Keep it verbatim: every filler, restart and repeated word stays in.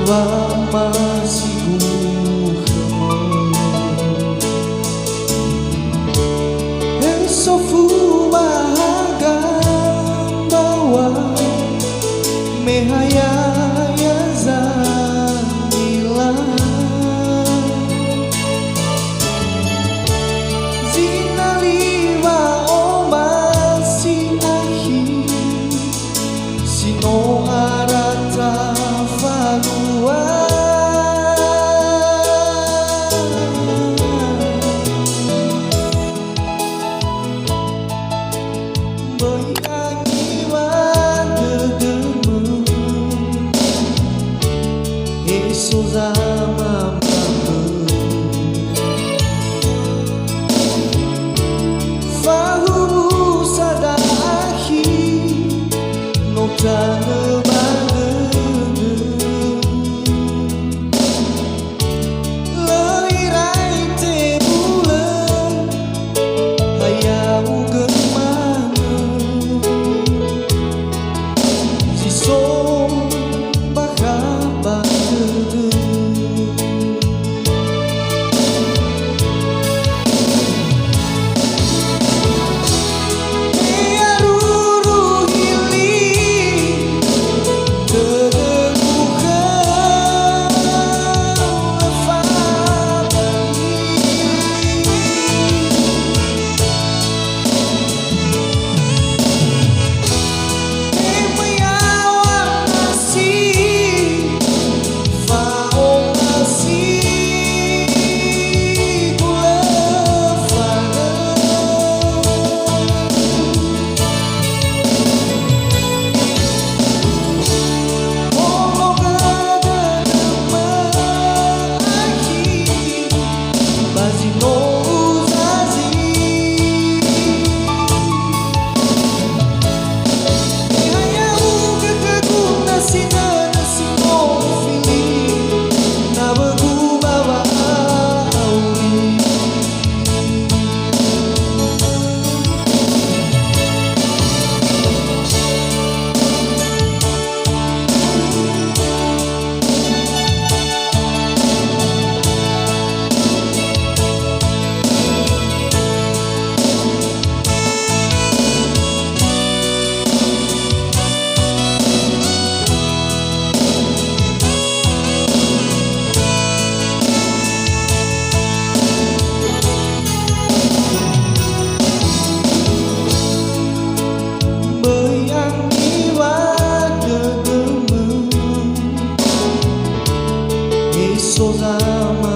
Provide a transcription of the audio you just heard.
Wamasigu khömö. He sofu ba haga mbaŵa, me ha ya'ia zanila. Zinali wa'omasi akhi, si no ara tafalua. Böi angiwa dödömö, he so zamambambö. Fahuwu sa da'akhi, no tanö ba dödö. Lö irai tebulö, ha ya'ugö manö. Si so bakha ba dödö. He aruru hili dödögu khöu, lö faböi. Ba zi no uzazi. Niha ya'ugö khögu na sinöna si no ufili, nawögu ba wa'auri. Böi angiwa dödömö, he so zama